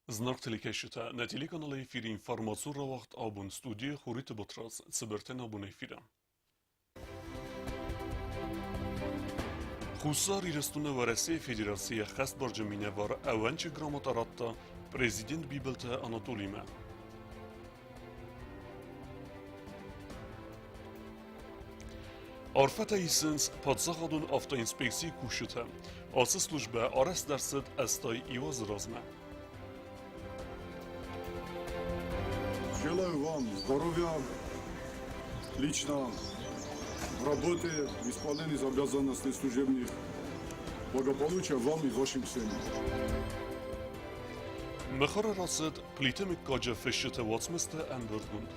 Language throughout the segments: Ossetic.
Зынаргъ телекӕсджытӕ, нӕ телеканалы эфиры информацион рауагъд абон студийы Хуриты Батрадз цыбыртӕн абон эфиры. Хуссар Ирыстоны Уӕрӕсейы Федерацийы ӕххӕстбарджын минӕвар ӕууӕнчы грамота радта президент Бибылты Анатолимӕ. Арфӕтӕ исынц паддзахадон автоинспекцийы кусджытӕ. Ацы службӕ арӕзт ӕрцыд 81 азы размӕ. Желаю вам здоровья, лично в работе, в исполнении обязанностей служебных, благополучия вам и вашим семьям. Мыхуыры рацыд Плиты мыггаджы фысджыты уацмысты ӕмбырдгонд.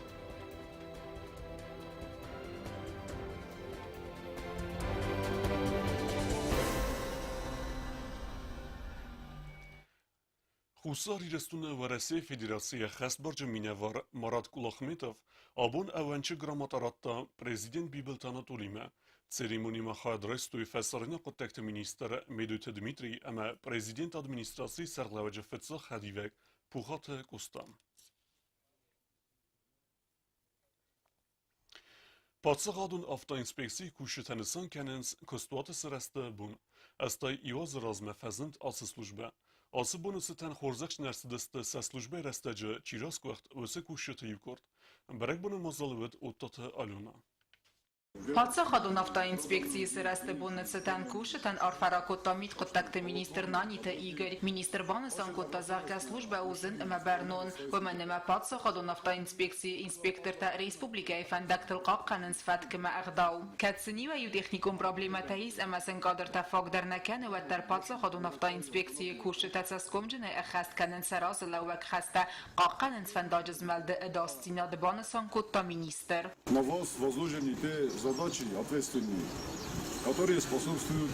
Хуссар Ирыстоны Уӕрӕсейы Федерацийы ӕххӕстбарджын минӕвар Марат Кулахметов абон ӕууӕнчы грамота радта президент Бибылты Анатолимӕ. Церемонимӕ хайад райстой фӕсарӕйнаг хъуыддӕгты министр Медойты Дмитрий ӕмӕ президенты администрацийы сӕргълӕууӕджы фыццаг хӕдивӕг Пухаты Къоста. Паддзахадон автоинспекцийы кусджытӕ нысан кӕнынц куыстуаты сырӕзты бон. 81 азы размӕ фӕзынд ацы службӕ. Ацы боны цытӕн хорзӕхджын ӕрцыдысты сӕ службӕйы рӕстӕджы чи расгуыхт, уыцы кусджыты иу къорд. Бӕрӕгбоны мадзалы уыд Оттаты Алена. Паддзахадон автоинспекцийы сырӕзты боны цытӕн кусджытӕн арфӕ ракодта мидхъуыддӕгты министр Наниты Игорь. Министр банысан кодта, зӕгъгӕ, службӕ у зын ӕмӕ бӕрнон, уымӕн ӕмӕ паддзахадон автоинспекцийы инспектортӕ республикӕйы фӕндӕгтыл хъахъхъӕнынц фӕтк ӕмӕ ӕгъдау. Кӕд сын иуӕй-иу техникон проблемӕтӕ ис ӕмӕ сын кадртӕ фаг дӕр нӕ кӕны, уӕддӕр паддзахадон автоинспекцийы кусджытӕ цӕсгомджынӕй ӕххӕст кӕнынц сӕ разылӕууӕг хӕстӕ, хъахъхъӕнынц фӕндаджы змӕлды ӕдасдзинад, банысан кодта министр. На вас возложены те задачи ответственные, которые способствуют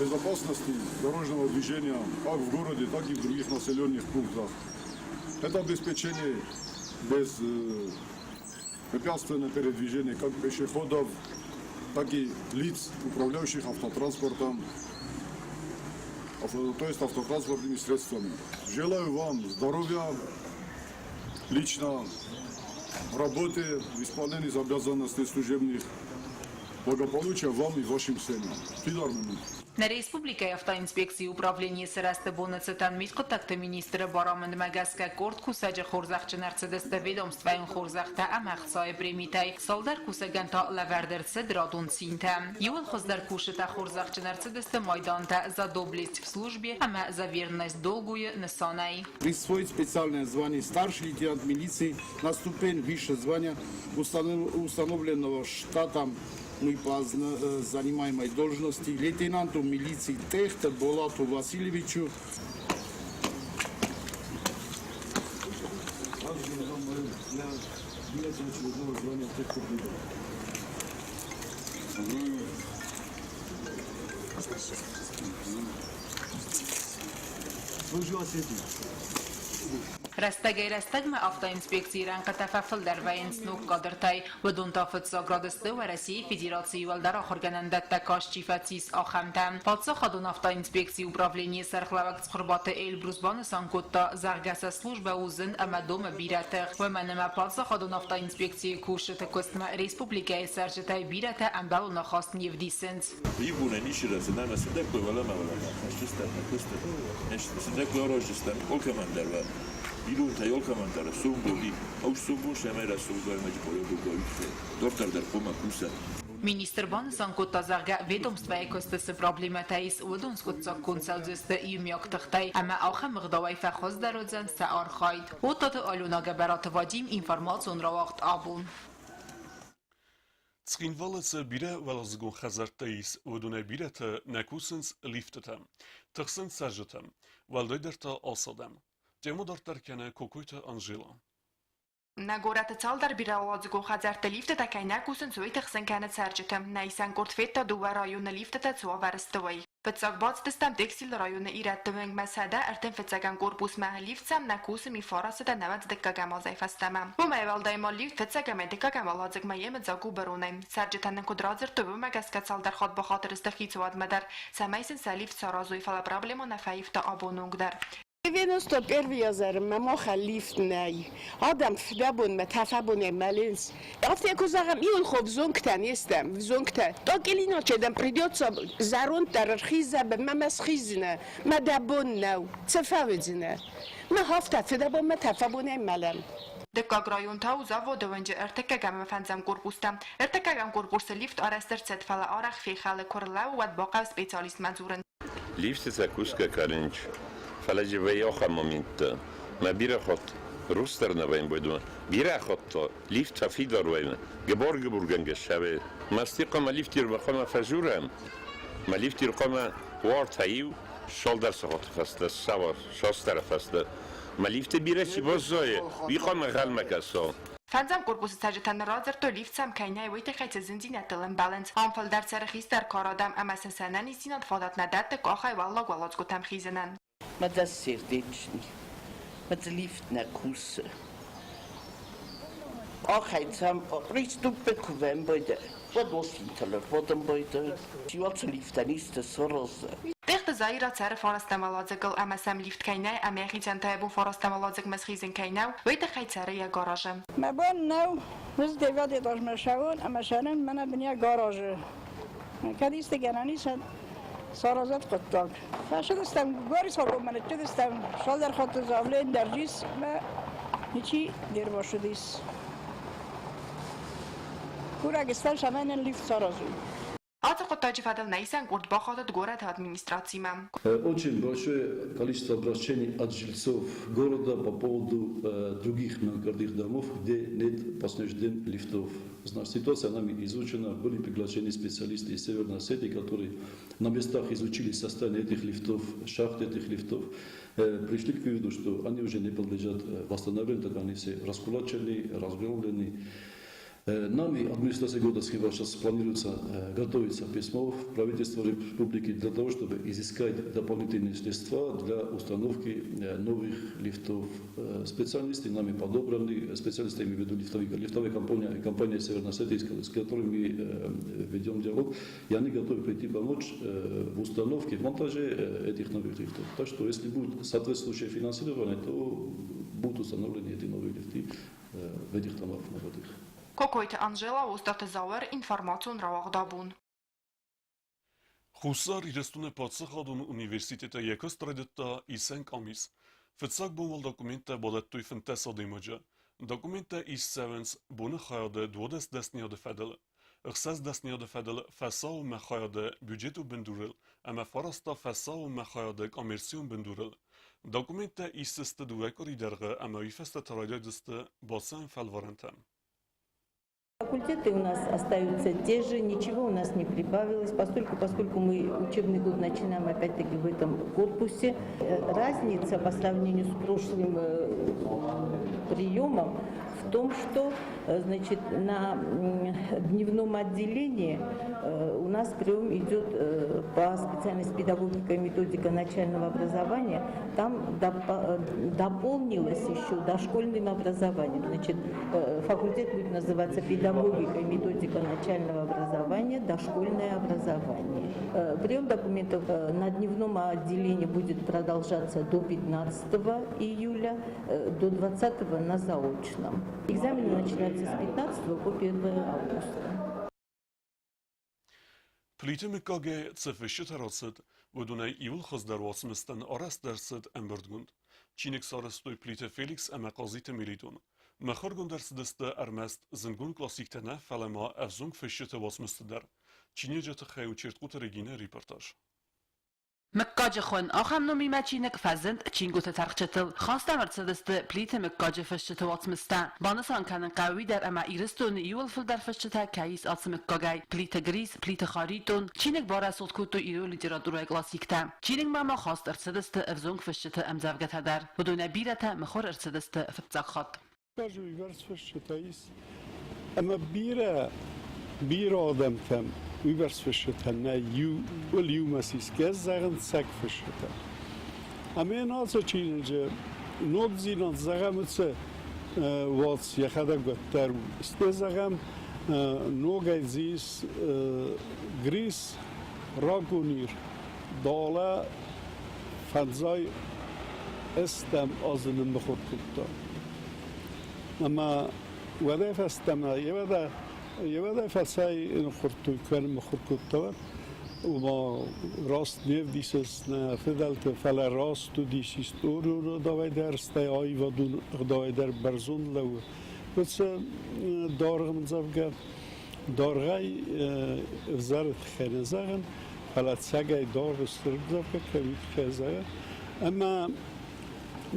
безопасности дорожного движения как в городе, так и в других населенных пунктах. Это обеспечение без препятственное передвижение как пешеходов, так и лиц, управляющих автотранспортом, то есть автотранспортными средствами. Желаю вам здоровья, лично в работе, в исполнении обязанностей служебных, благополучия вам и вашим семьям. Фидар минут. Нӕ республикӕйы автоинспекцийы управленийы сырӕзты боны цытӕн мидхъуыддӕгты министры барамындмӕ гӕсгӕ къорд кусӕджы хорзӕхджын ӕрцыдысты ведомствӕйон хорзӕхтӕ ӕмӕ ӕхцайы премитӕй, цалдӕр кусӕгӕн та лӕвӕрд ӕрцыд радон цинтӕ. Иуыл хуыздӕр кусджытӕ хорзӕхджын ӕрцыдысты майдантӕ «За доблесть в службе» ӕмӕ «За верность долгу»-йы нысанӕй. Присвоить специальное звание старший лейтенант милиции на ступень выше звания, установленного штатом мы по занимаемой должности лейтенанту милиции Техта Болату Васильевичу. Служу Осетии. Рӕстӕгӕй-рӕстӕгмӕ автоинспекцийы рӕнхъытӕ фӕфылдӕр вӕййынц ног кадртӕй. Уыдон та фыццаг рады сты Уӕрӕсейы Федерацийы уӕлдӕр ахуыргӕнӕндӕттӕ каст чи фӕцис, ахӕмтӕ. Паддзахадон автоинспекцийы управленийы сӕргълӕууӕг Цхуырбаты Эльбрус банысан кодта, зӕгъгӕ сӕ службӕ у зын ӕмӕ домы бирӕ тых. Уымӕн ӕмӕ паддзахадон автоинспекцийы кусджыты куыстмӕ республикӕйы цӕрджытӕй бирӕтӕ ӕмбӕлон ахаст не вдисынц. Ивгъуынӕн ис рӕзынӕн цыдӕр уӕлӕмӕ уӕлӕмӕ хӕсджыстӕм нӕ куысты. Цыдӕр араздзыстӕм алкӕмӕн дӕр уӕ. Бинонтӕй алкӕмӕн дӕр сомбони, ӕу сомбон сӕмӕй рӕсугъд ӕрмӕджы поле дарддӕр дӕр хъуамӕ куса. Министр банысан кодта, зӕгъгӕ, ведомствӕйы куысты цы проблемӕтӕ ис, уыдон скъуыддзаггонд цӕудзысты иумиаг тыхтӕй ӕмӕ ахӕм ӕгъдауӕй фӕхуыздӕр уыдзӕн сӕ архайд. Оттаты Алена Гӕбӕраты Вадим, информацион рауагъд абон. Цхинвалы цы бирӕ уӕладзыгон хӕдзӕрттӕ ис, уыдонӕй бирӕтӕ нӕ кусынц лифтытӕ, тыхсынц цӕрджытӕ, уӕлдайдӕр та алцадӕм. Тему дарддӕр кӕны Кокойты Анжела. Нӕ горӕты цалдӕр бирӕуӕладзыгон хӕдзӕртты лифтытӕ кӕй нӕ кусынц, уый тыхсын кӕны цӕрджыты. Нӕ исӕн къорд федта дыууӕ районы лифтытӕ цы уавӕры сты, уый. Фыццаг бацыдыстӕм Текстилы районы ирӕтты уынгмӕ 135-ӕм корпусмӕ. Лифт сӕм нӕ кусы ми фарасыдӕ нӕуӕдз дыккӕгӕм азӕй фӕстӕмӕ. Уымӕй уӕлдай ма лифт фыццӕгӕмӕй дыккӕгӕм уӕладзыгмӕ йемыдзаг у быронӕй. Цӕрджытӕ нын куыд радзырдтой, уымӕ гӕсгӕ цалдӕр хатт бахатыр сты хицауадмӕ дӕр, цӕмӕй сын сӕ лифт саразой, фӕлӕ проблемӕ нӕ фӕивта абоны онг дӕр. 91 азӕрмӕ махӕн лифт нӕй. Адӕм фыдӕбонмӕ, тӕфӕбонӕй мӕлынц. Афтӕ куы зӕгъӕм, иуыл взонгтӕ не стӕм, взонгтӕ. Так или иначе дӕм придется зӕронд дӕр ӕрхизӕ, мӕ мӕ схиздзынӕ, мӕ дӕ бон нӕу, цы фӕуыдзынӕ? Мах афтӕ фыдӕбонмӕ, тӕфӕбонӕй мӕлӕм. Дыккаг район та у заводы уынджы ӕртыккӕгӕм ӕмӕ фӕндзӕм корпустӕ. Ӕртыккӕгӕм корпусы лифт арӕзт ӕрцыд, фӕлӕ арӕх фехӕлы, куы рлӕууы, уӕд бахъӕуы специалистмӕ дзурын. Лифтытӕ кусгӕ кӕнынц, фӕлӕ дзы вӕййы ахӕм моменттӕ, мӕ бирӕ хатт рус дӕр нӕ вӕййы байдума, бирӕ хатт та лифт фӕфидар вӕййы, гыбар-гыбургӕнгӕ ссӕуы. Масти хъуамӕ лифтирмӕ хъуамӕ фӕзурӕм, мӕ лифтир хъуамӕ уартӕ иу цалдӕр сахаты фӕстӕ ссӕуа, цасдӕры фӕстӕ. Мӕ лифты бирӕ чи баззайы, уый хъуамӕ ӕнхъӕлмӕ кӕса. Фӕндзӕм корпусы цӕрджытӕн радзырдтой, лифт сӕм кӕй нӕй, уый тыххӕй цы зындзинӕдтыл ӕмбӕлынц. Ам фылдӕр цӕры хистӕр кары адӕм ӕмӕ сын сӕ ӕнӕниздзинад фадат нӕ дӕтты къахӕй уӕллаг уӕладзгуытӕм хизынӕн. Мӕ дӕ сердечный, мӕ дзы лифт нӕ кусы. Къахӕй цӕм приступы куы вӕмбойдӕ, уӕд осинтыл ӕрбадӕмбойдӕ. Сиуацы лифтӕн исты саразы. Тъехты Заира цӕры фарӕстӕм уӕладзыгыл ӕмӕ сӕм лифт кӕй нӕй ӕмӕ йӕхицӕн та йӕ бон фарӕстӕм уӕладзыгмӕ схизын кӕй нӕу, уый тыххӕй цӕры йӕ гаражы. Мӕ бон нӕу, ӕз девяти этажмӕ ссӕуон ӕмӕ сӕнӕн мӕнӕ бынӕ гаражы. Кӕд исты гӕнӕн ис, саразӕд хъуыддаг. Фӕцыдыстӕм горисполкоммӕ ныццыдыстӕм, цалдӕр хатты заявление дӕр ис, мӕ ничи не рбацыдис. Курӕг стӕм, цӕмӕй нын лифт саразой. Ацы хъуыддаджы фӕдыл нӕ исӕн къорд бахатыд горӕты администрацимӕ. Очень большое количество обращений от жильцов города по поводу других многоквартирных домов, где нет по сегодняшний день лифтов. Значит, ситуация нами изучена, были приглашены специалисты из Северной Осетии, которые на местах изучили состояние этих лифтов, шахт этих лифтов, пришли к выводу, что они уже не подлежат восстановлению, так они все раскулачены, разгромлены. Нами, администрация города Цхинвал, сейчас планируется, готовится письмо в правительство республики для того, чтобы изыскать дополнительные средства для установки новых лифтов. Специалисты нами подобраны, специалисты, имею в виду лифтовая компания, компания Северной Осетии, с которой мы ведем диалог, и они готовы прийти помочь в установке, в монтаже этих новых лифтов. Так что, если будет соответствующее финансирование, то будут установлены эти новые лифты в этих домах молодых. Кокойты Анжела, Остаты Зауыр, информацион рауагъдабон. Хуссар Ирыстоны паддзахадон университеты йӕ куыст райдыдта исӕн къамис. Фыццаг бон уал документтӕ бадӕттой 15 адӕймаджы. Документтӕ ист цӕуынц боны хайады 12 дӕсныйады фӕдыл. Ӕхсӕз дӕсныйады фӕдыл фӕсаумӕ хайады бюджеты бындурыл ӕмӕ фараста фӕсаумӕ хайады коммерцион бындурыл. Документтӕ ист сты дыууӕ къуыри дӕргъы ӕмӕ уый фӕстӕ та райдайдзысты бацӕуӕн фӕлварӕнтӕ. Факультеты у нас остаются те же, ничего у нас не прибавилось, поскольку мы учебный год начинаем опять-таки в этом корпусе. Разница по сравнению с прошлым приемом в том, что, значит, на дневном отделении у нас прием идет по специальности педагогика и методика начального образования. Там дополнилось еще дошкольным образованием. Значит, факультет будет называться педагогика и методика начального образования, дошкольное образование. Прием документов на дневном отделении будет продолжаться до 15 июля, до 20 на заочном. Экзамены начинаются с 15 по 1 августа. Плиты мыггагӕй цы фысджытӕ рацыд, уыдонӕй иуыл хуыздӕр уацмыстӕн арӕзт ӕрцыд ӕмбырдгонд. Чиныг сарӕзтой Плиты Феликс ӕмӕ Хъазиты Мелитон. Мыхуыргонд ӕрцыдысты ӕрмӕст зындгонд классиктӕ нӕ, фӕлӕ ма ӕвзонг фысджыты уацмысты дӕр. Чиныджы тыххӕй у Чертхъуты Регинӕ репортаж. Мыггаджы хуын ахӕм номимӕ чиныг фӕзынд чингуыты тӕрхджытыл. Хаст ӕм ӕрцыдысты Плиты мыггаджы фысджыты уацмыстӕ. Банысан кӕнын хъӕуы уый дӕр, ӕмӕ Ирыстоны иууыл фылдӕр фысджытӕ кӕй ис ацы мыггагӕй: Плиты Грис, Плиты Харитон. Чиныг барӕсугъд кодтой ирон литературӕйы классиктӕ. Чиныгмӕ ма хаст ӕрцыдысты ӕвзонг фысджыты ӕмдзӕвгӕтӕ дӕр. Уыдонӕй бирӕтӕ мыхуыр ӕрцыдысты фыццаг хатт. Мыггаджы уыйбӕрц фысджытӕ ис, ӕмӕ бирӕ, бирӕ адӕмтӕм. Уыйбӕрц фысджытӕ нӕй иуыл иумӕ сисгӕ, зӕгъын, цӕг фысджытӕ. Ӕмӕ йын ацы чиныджы ногдзинад зӕгъӕм, уыцы уац йӕхӕдӕг уӕддӕр у. Стӕй зӕгъӕм, ногӕй дзы ис Грис рагон Ир, далӕ фӕндзай ӕстӕм азы ныммыхуыр кодта. Ӕмӕ уӕдӕй фӕстӕмӕ Евӕдӕй фӕцӕй ныхъуырдтой, кӕны мыхуыр кодта, ома раст не вдисынц нӕ фыдӕлты, фӕлӕ раст уыдис историон ӕгъдауӕй дӕр, стӕй аивадон ӕгъдауӕй дӕр бӕрзонд лӕууы. Уыцы даргъ ӕмдзӕвгӕ даргъӕй ӕвзӕры тыххӕй нӕ зӕгъын, фӕлӕ цӕгӕй даргъ стыр ӕмдзӕвгӕ кӕй уый тыххӕй зӕгъын. Ӕмӕ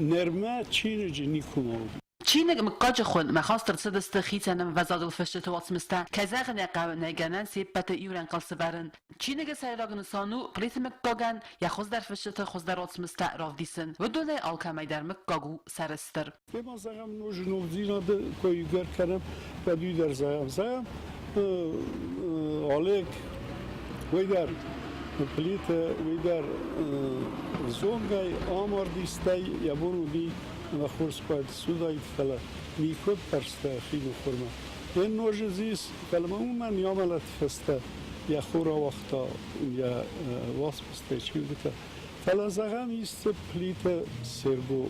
нырмӕ чиныджы никуыма уыди. Чиныг мыггаджы хуын мӕ хаст ӕрцыдысты хицӕн ӕмвӕзадыл фысджыты уацмыстӕ, кӕй зӕгъын ӕй хъӕуы, нӕй гӕнӕн се ппӕты иу рӕнхъыл сӕвӕрын. Чиныджы сӕйраг нысан у Плиты мыггагӕн йӕ хуыздӕр фысджыты хуыздӕр уацмыстӕ равдисын. Уыдонӕй алкӕмӕй дӕр мыггаг у сӕрыстыр. Тема зӕгъӕм, ноджы ногдзинады кой иугӕр кӕнӕм, кӕд уый дӕр зӕгъӕм. Зӕгъӕм, Олег, уый дӕр Плиты, уый дӕр зонгӕй амардис, стӕй йӕ бон уыди ӕмӕ хорз куы суыдаид, фӕлӕ никуы ӕппӕрста хины хурмӕ. Йе ннозы зис, фӕлӕ ма уымӕн йӕ амӕлӕты фӕстӕ йӕ хур ауагъта йӕ уацмыстӕй чингуытӕ. Фӕлӕ зӕгъӕм, ис дзы Плиты Серго.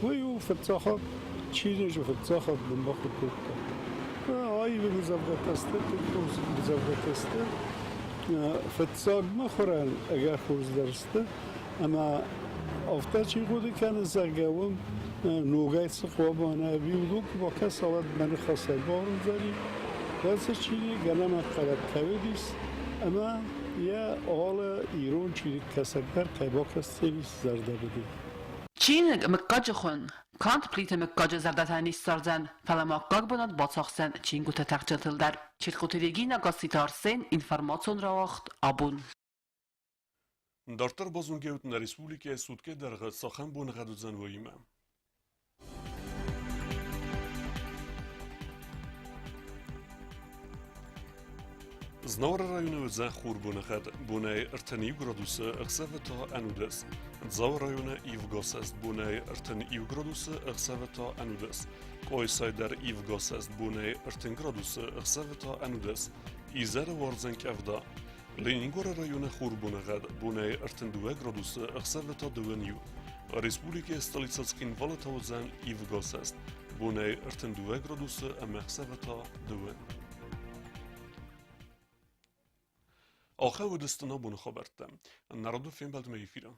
Уый у фыццаг чиныджы фыццаг ныммыхуыр кодта. Аивы ӕмдзӕвгӕтӕ сты, тынг хорз ӕмдзӕвгӕтӕ сты. Фыццаг мыхуырӕн ӕгӕр хорз дӕр сты, ӕмӕ афтӕ чи хъуыды кӕны, зӕгъгӕ, уым ногӕй цы хъуамӕ нӕ уыдон куы бакӕса, уӕд мӕ ныхасӕй бауырндзӕни. Уӕд дзы чиныг ӕнӕмӕнгхъӕлӕг кӕй уыдис, ӕмӕ йӕ алы ирон чиныгкӕсӕг дӕр кӕй бакӕсдзӕнис зӕрдӕбынӕй. Чиныг мыггаджы хуын канд Плиты мыггаджы зӕрдӕтӕ не ссардзӕн, фӕлӕ ма аккаг бынат бацахсдзӕн чингуыты тӕхджытыл дӕр. Чертхъоты Регинӕ, Гасситы Арсен, информацион рауагъд «Абон». Дарддӕр базонгӕ ут нӕ республикӕйы суткӕ дӕргъы цахӕм боныгъӕд уыдзӕн, уыимӕ. Знауыры районы уыдзӕн хурбоныгъӕд. Бонӕй 31 градусы, ӕхсӕвы та ӕнудӕс. Дзауы районы ивгӕсӕст бонӕй 31 градусы, ӕхсӕвы та ӕнудӕс. Къойсай дӕр ивгӕсӕст бонӕй 30 градусы, ӕхсӕвы та ӕнудӕс. Изӕры уардзӕн къӕвда. Ленингоры районы хурбоныгъӕд бонӕй 32 градусы, ӕхсӕвы та 21. Республикӕйы столицӕ Цхинвалы та уыдзӕн ивгӕсӕст. Бонӕй 32 градусы ӕмӕ ӕхсӕвы та 2. Ахӕм уыдысты нӕ боны хабӕрттӕ. Народы фембӕлдмӕ эфиры.